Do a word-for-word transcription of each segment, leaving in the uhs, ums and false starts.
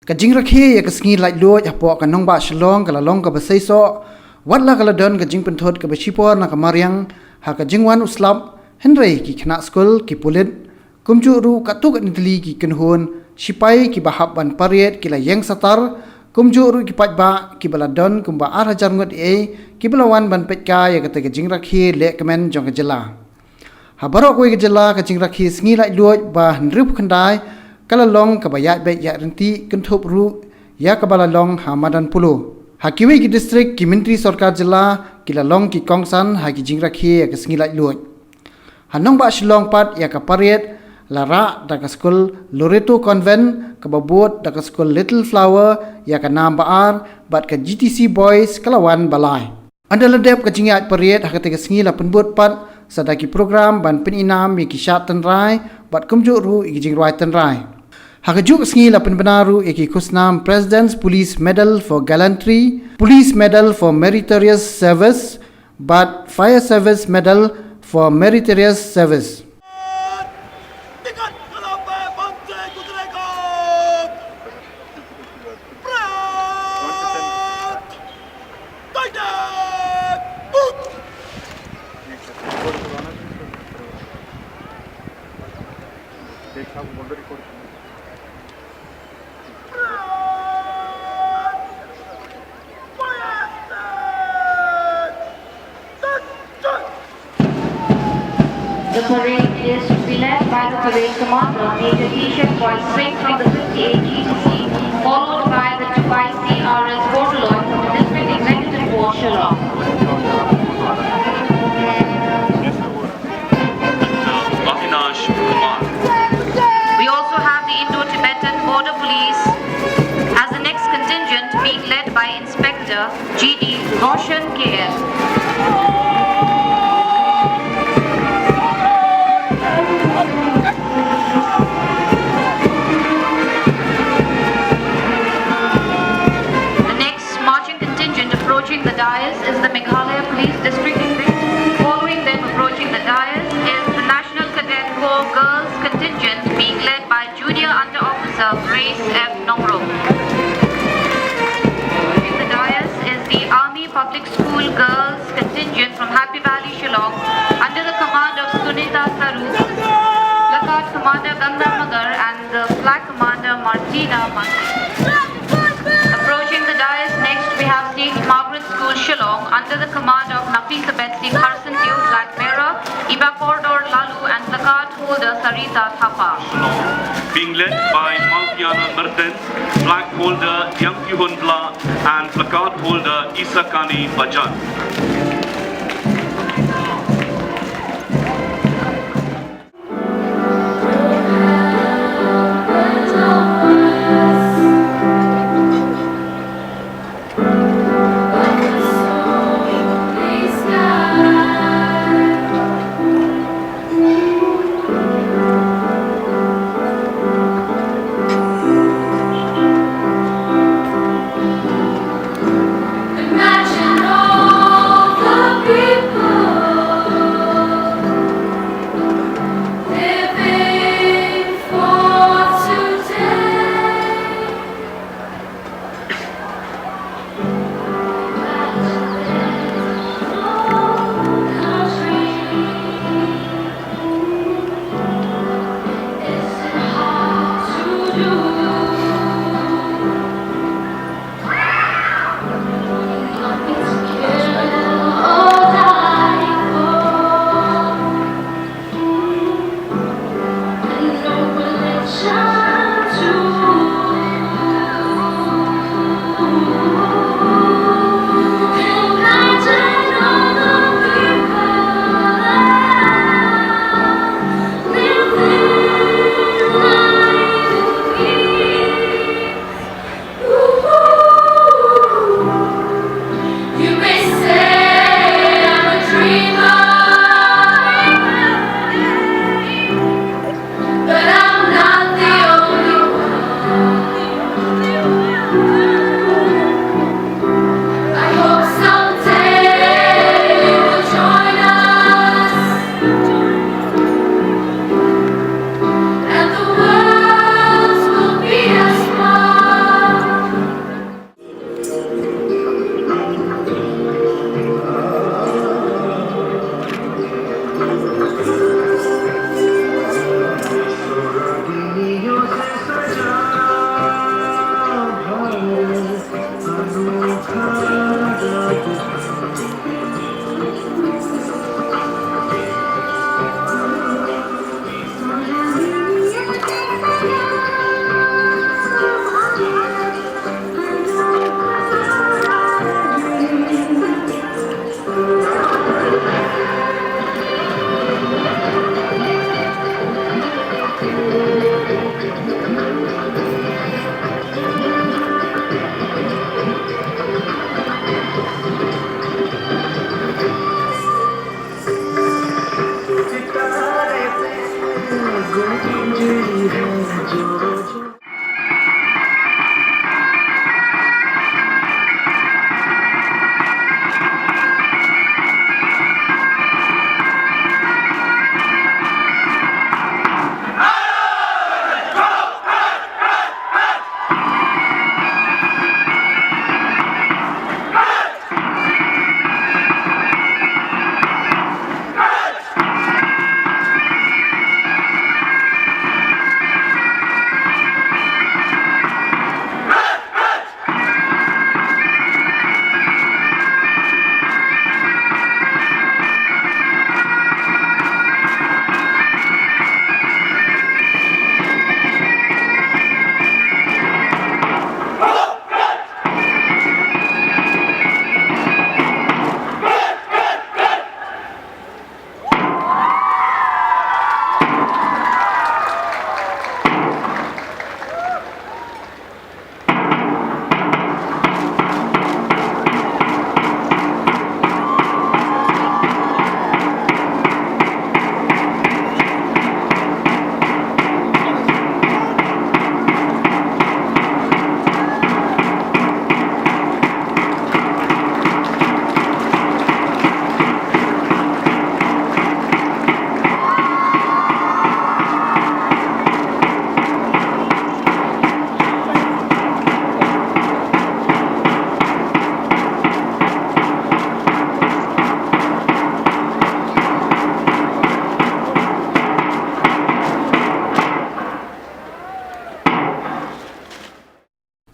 Ka jingrakhe ïa ka sngi laitluid hapoh ka nongbah Shillong ka la long kaba seisoh, wat la ka la don ka jingpynthut kaba shipor na ka mariang ha ka jingwan u slap, hynrei ki khynnah skul, ki pulit, kumjuh ruh katto katne tylli ki kynhun sipai kiba hap ban parade ki la ïeng satar, kumjuh ruh ki paidbah kiba la don kumba ar hajar ngut ïa kiba la wan ban peit kai ïa kata ka jingrakhe lehkmen jong ka jylla. Ha baroh kawei ka jylla ka jingrakhe sngi laitluid ba hynriewphew khyndai ka la long kaba ïaid beit ïaid ryntih kynthup ruh ïa kaba la long ha madan Polo. Ha kiwei ki district ki myntri sorkar jylla ki la long ki kongsan ha ki jingrakhe ïa ka sngi laitluid. Ha nongbah Shillong pat ïa ka parade la rah da ka skul Loreto Convent, kaba bud da ka skul Little Flower ïa ka nam ba ar, bad ka G T C Boys ka la wan ba lai. Ynda la dep ka jingïaid parade ha kata ka sngi la pynbud pat sa da ki program ban pynïnam ïa ki shad tynrai bad kumjuh ruh ïa ki jingrwai tynrai. Ha kajuh ka sngi la pynbna ruh ïa ki khusnam President's Police Medal for Gallantry, Police Medal for Meritorious Service, bad Fire Service Medal for Meritorious Service. The parade is to be led by the parade commander, Major T-Shirt Boy Singh from the fifty-eight G T C, followed by the two I C R S Bordelot from the District Executive Force, Shillong. Avinash Kumar. We also have the Indo-Tibetan Border Police as the next contingent, being led by Inspector G D Roshan K L. The next marching contingent approaching the dais is the Meghalaya Police District. Following them approaching the dais is the National Cadet Corps Girls Contingent, being led by Junior Under Officer Grace F Nongrop. Approaching the dais is the Army Public School Girls Contingent from Happy Valley, Shillong, under the command of Sunita Saru, Placard Commander Ganga Magar, and the Flag Commander Martina Masi. Approaching the dais next, we have Saint Margaret School, Shillong, under the command of Nafisa Betsy Kharsangiew, Flag Bearer Iba Kordor Laloo, and Placard Holder Sarita Thapa. Being led by Malviana Merton, Flag Holder Diangkihun Blah, and Placard Holder Isakani Bajan.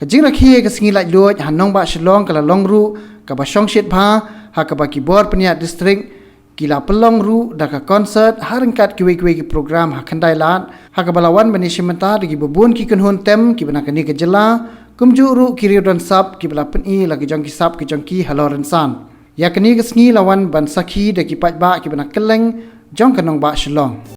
Ka jingrakhe ka sngi laitluid ha nongbah Shillong ka la long ruh kaba shongshit bha, ha kaba ki bor pynïaid district ki la pynlong ruh da ka concert ha ryngkat kiwei kiwei ki program ha Khyndai Lad, ha kaba la wan ban ïashim bynta da kiba bun ki kynhun tem kiba na kane ka jylla, kumjuh ruh ki riew don sap kiba la pyni la ki jong ki sap ki jong ki halor rynsan. Ïa kane ka sngi la wan ban sakhi da ki paidbah kiba na kylleng jong ka nongbah Shillong.